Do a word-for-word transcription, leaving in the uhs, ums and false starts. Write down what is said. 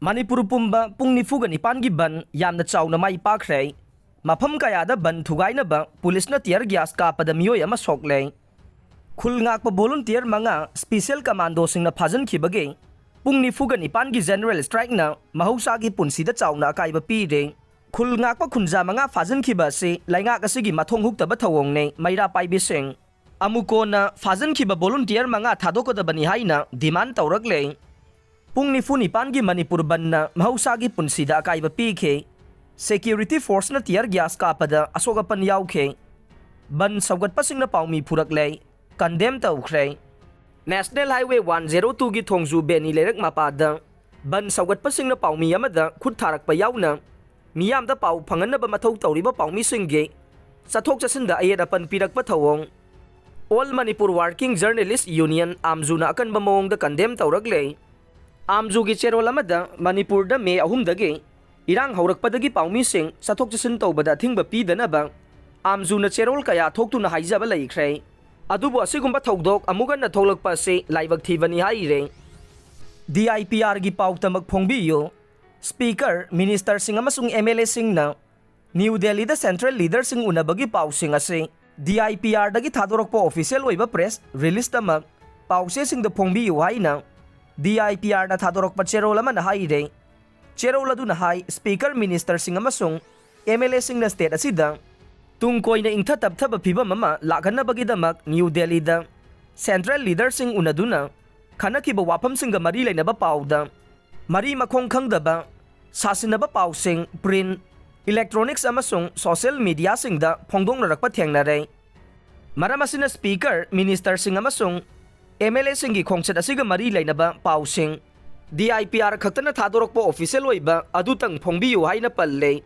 ꯃꯅꯤꯄꯨꯔ ꯄꯨꯝꯕ ꯄꯨꯡ ꯅꯤꯐꯨꯒ ꯅꯤꯄꯥꯟꯒꯤ ꯕꯟ ꯌꯥꯝꯅ ꯆꯥꯎꯅ ꯃꯥꯏ ꯄꯥꯛꯈ꯭ꯔꯦ꯫ ꯃꯐꯝ ꯀꯌꯥꯗ ꯕꯟ ꯊꯨꯒꯥꯏꯅꯕ ꯄꯨꯂꯤꯁꯅ tear gas ꯀꯥꯞꯄꯗ ꯃꯤꯑꯣꯏ ꯑꯃ ꯁꯣꯛꯂꯦ꯫ ꯈꯨꯜ ꯉꯥꯛꯄ volunteer ꯃꯉꯥ special commandoꯁꯤꯡꯅ ꯐꯥꯖꯤꯟꯈꯤꯕꯒꯤ ꯄꯨꯡ ꯅꯤꯐꯨꯒ ꯅꯤꯄꯥꯟꯒꯤ general strikeꯅ ꯃꯍꯧꯁꯥꯒꯤ ꯄꯨꯟꯁꯤꯗ ꯆꯥꯎꯅ ꯑꯀꯥꯏꯕ ꯄꯤꯔꯦ꯫ ꯈꯨꯜ ꯉꯥꯛꯄ ꯈꯨꯟꯖꯥ ꯃꯉꯥ ꯐꯥꯖꯤꯟꯈꯤꯕ ꯑꯁꯤ ꯂꯩꯉꯥꯛ ꯑꯁꯤꯒꯤ ꯃꯊꯣꯡ ꯍꯨꯛꯇꯕ ꯊꯧꯑꯣꯡꯅꯤ꯫ ꯃꯩꯔꯥ ꯄꯥꯏꯕꯤꯁꯤꯡ ꯑꯃꯨꯛ ꯀꯣꯟꯅ ꯐꯥꯖꯤꯟꯈꯤꯕ volunteer ꯃꯉꯥ ꯊꯥꯗꯣꯛꯀꯗꯕꯅꯤ ꯍꯥꯏꯅ demand ꯇꯧꯔꯛꯂꯦ꯫ ꯄꯨꯡ ꯅꯤꯐꯨ ꯅꯤꯄꯥꯟꯒꯤ ꯃꯅꯤꯄꯨꯔ ꯕꯟꯅ ꯃꯍꯧꯁꯥꯒꯤ ꯄꯨꯟꯁꯤꯗ ꯑꯀꯥꯏꯕ ꯄꯤꯈꯤ꯫ Security forceꯅ tear gas ꯀꯥꯞꯄꯗ ꯑꯁꯣꯛ ꯑꯄꯟ ꯌꯥꯎꯈꯤ꯫ ꯕꯟ ꯁꯧꯒꯠꯄꯁꯤꯡꯅ ꯄꯥꯎꯃꯤ ꯐꯨꯔꯛꯂꯦ, condemn ꯇꯧꯈ꯭ꯔꯦ꯫ National Highway one zero twoꯒꯤ ꯊꯣꯡꯖꯨ ꯕꯦꯅꯤ ꯂꯩꯔꯛ ꯃꯄꯥꯗ ꯕꯟ ꯁꯧꯒꯠꯄꯁꯤꯡꯅ ꯄꯥꯎꯃꯤ ꯑꯃꯗ ꯈꯨꯠ ꯊꯥꯔꯛꯄ ꯌꯥꯎꯅ ꯃꯤꯌꯥꯝꯗ ꯄꯥꯎ ꯐꯪꯍꯟꯅꯕ ꯃꯊꯧ ꯇꯧꯔꯤꯕ ꯄꯥꯎꯃꯤꯁꯤꯡꯒꯤ ꯆꯠꯊꯣꯛ ꯆꯠꯁꯤꯟꯗ ꯑꯌꯦꯠ ꯑꯄꯟ ꯄꯤꯔꯛꯄ ꯊꯧꯑꯣꯡ꯫ All Manipur Working Journalist Union, ꯑꯥꯝꯖꯨꯅ ꯑꯀꯟꯕ ꯃꯑꯣꯡꯗ condemn ꯇꯧꯔꯛꯂꯦ꯫ ꯑꯥꯝꯖꯨꯒꯤ ꯆꯦꯔꯣꯜ ꯑꯃꯗ ꯃꯅꯤꯄꯨꯔꯗ ꯃꯦ ꯑꯍꯨꯝꯗꯒꯤ ꯏꯔꯥꯡ ꯍꯧꯔꯛꯄꯗꯒꯤ ꯄꯥꯎꯃꯤꯁꯤꯡ ꯆꯠꯊꯣꯛ ꯆꯠꯁꯤꯟ ꯇꯧꯕꯗ ꯑꯊꯤꯡꯕ ꯄꯤꯗꯅꯕ ꯑꯥꯝꯖꯨꯅ ꯆꯦꯔꯣꯜ ꯀꯌꯥ ꯊꯣꯛꯇꯨꯅ ꯍꯥꯏꯖꯕ ꯂꯩꯈ꯭ꯔꯦ꯫ ꯑꯗꯨꯕꯨ ꯑꯁꯤꯒꯨꯝꯕ ꯊꯧꯗꯣꯛ ꯑꯃꯨꯛ ꯍꯟꯅ ꯊꯣꯛꯂꯛꯄ ꯑꯁꯤ ꯂꯥꯏꯕꯛ ꯊꯤꯕꯅꯤ ꯍꯥꯏꯔꯦ꯫ DIPRꯒꯤ ꯄꯥꯎꯇꯃꯛ ꯐꯣꯡꯕꯤꯌꯨ꯫ Speaker, ministerꯁꯤꯡ ꯑꯃꯁꯨꯡ MLAꯁꯤꯡꯅ ꯅ꯭ꯌꯨ ꯗꯦꯜꯂꯤꯗ central leaderꯁꯤꯡ ꯎꯅꯕꯒꯤ ꯄꯥꯎꯁꯤꯡ ꯑꯁꯤ DIPRꯗꯒꯤ ꯊꯥꯗꯣꯔꯛꯄ official ꯑꯣꯏꯕ press releaseꯇꯃꯛ ꯄꯥꯎꯆꯦꯁꯤꯡꯗ ꯐꯣꯡꯕꯤꯌꯨ ꯍꯥꯏꯅ DIPRꯅ ꯊꯥꯗꯣꯔꯛꯄ ꯆꯦꯔꯣꯜ ꯑꯃꯅ ꯍꯥꯏꯔꯦ꯫ ꯆꯦꯔꯣꯜ ꯑꯗꯨꯅ ꯍꯥꯏ, Speaker, ministerꯁꯤꯡ ꯑꯃꯁꯨꯡ MLAꯁꯤꯡꯅ state ꯑꯁꯤꯗ ꯇꯨꯡ ꯀꯣꯏꯅ ꯏꯪꯊ ꯇꯞꯊꯕ ꯐꯤꯕꯝ ꯑꯃ ꯂꯥꯛꯍꯟꯅꯕꯒꯤꯗꯃꯛ ꯅ꯭ꯌꯨ ꯗꯦꯜꯂꯤꯗ central leaderꯁꯤꯡ ꯎꯅꯗꯨꯅ ꯈꯟꯅꯈꯤꯕ ꯋꯥꯐꯝꯁꯤꯡꯒ ꯃꯔꯤ ꯂꯩꯅꯕ ꯄꯥꯎꯗ ꯃꯔꯤ ꯃꯈꯣꯡ ꯈꯪꯗꯕ ꯁꯥꯁꯤꯟꯅꯕ ꯄꯥꯎꯁꯤꯡ print, electronics ꯑꯃꯁꯨꯡ social mediaꯁꯤꯡꯗ ꯐꯣꯡꯗꯣꯛꯅꯔꯛꯄ ꯊꯦꯡꯅꯔꯦ꯫ ꯃꯔꯝ ꯑꯁꯤꯅ Speaker, ministerꯁꯤꯡ ꯑꯃꯁꯨꯡ MLAꯁꯤꯡꯒꯤ ꯈꯣꯡꯆꯠ ꯑꯁꯤꯒ ꯃꯔꯤ ꯂꯩꯅꯕ ꯄꯥꯎꯁꯤꯡ DIPR ꯈꯛꯇꯅ ꯊꯥꯗꯣꯔꯛꯄ official ꯑꯣꯏꯕ ꯑꯗꯨꯇꯪ ꯐꯣꯡꯕꯤꯌꯨ ꯍꯥꯏꯅ ꯄꯜꯂꯦ꯫